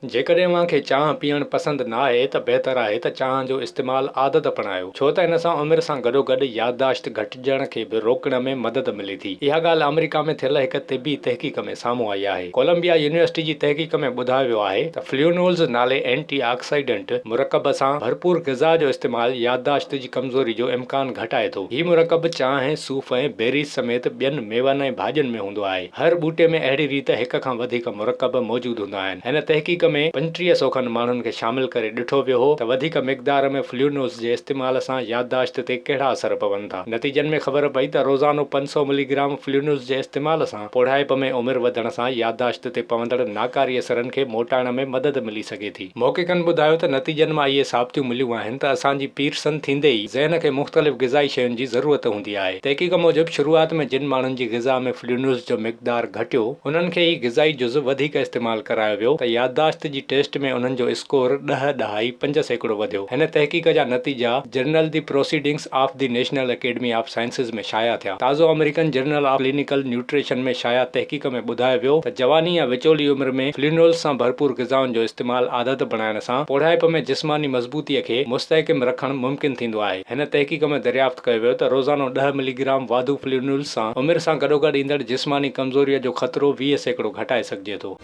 جيڪڏهن اوهان کي چانهه پيئڻ پسند ناهي ته بهتر آهي ته چانهه جو استعمال عادت اپڻايو ڇو ته ان سان عمر سان گڏوگڏ يادداشت گهٽجڻ کي به روڪڻ ۾ مدد ملي ٿي. اها ڳالهه آمريڪا ۾ ٿيل هڪ طبي تحقيق ۾ سامهون آئي آهي. ڪولمبيا يونيورسٽي جي تحقيق ۾ ٻڌايو ويو آهي ته فليونولز نالي اينٽي آڪسائيڊنٽ مرڪب سان ڀرپور غذا جو استعمال يادداشت جي ڪمزوري جو امڪان گهٽائي ٿو. هي مرڪب چانهه، صوف ۽ بيريز سميت ٻين ميون ۽ ڀاڄين ۾ هوندو آهي. هر ٻوٽي ۾ اهڙي ريت هڪ کان وڌيڪ مرڪب موجود هوندا آهن. هن تحقيق ۾ 35 سو کن ماڻهن کي شامل ڪري ڏٺو ويو هو ته وڌيڪ مقدار ۾ فليونولز جي استعمال سان يادداشت تي ڪهڙا اثر پون ٿا. نتيجن ۾ خبر پئي ته روزانو 500 ملي گرام فليونولز جي استعمال سان پوڙهائپ ۾ عمر وڌڻ سان يادداشت تي پوندڙ ناڪاري اثرن کي موٽائڻ ۾ مدد ملي سگهي ٿي. محققن ٻڌايو ته نتيجن مان اهي ثابتيون مليون آهن ته اسان جي پيرسن ٿيندي ئي ذهن کي مختلف غذائي شين جي ضرورت هوندي آهي. تحقيق موجب شروعات ۾ جن ماڻهن جي غذا ۾ فليونولز جو مقدار گهٽيو انهن کي هي غذائي جز وڌيڪ استعمال ڪرايو ويو ته يادداشت جي ٽيسٽ ۾ انهن جو اسڪور 10.5% وڌيو. هن تحقيق جا نتيجا journal the proceedings of the national academy of sciences ۾ شايع ٿيا. تازو American journal of clinical nutrition ۾ شايع تحقيق ۾ ٻڌايو ويو ته جواني يا وچولي عمر ۾ فليونولز سان ڀرپور غذائن جو استعمال عادت بڻائڻ سان پوڙهائپ ۾ جسماني مضبوطي کي مستحڪم رکڻ ممڪن ٿيندو آهي. هن تحقيق ۾ دريافت ڪيو ويو ته روزانو 10 ملي گرام واڌو فليونولز سان عمر سان گڏوگڏ ايندڙ جسماني ڪمزوريء جو خطرو 20% گهٽائي سگهجي ٿو.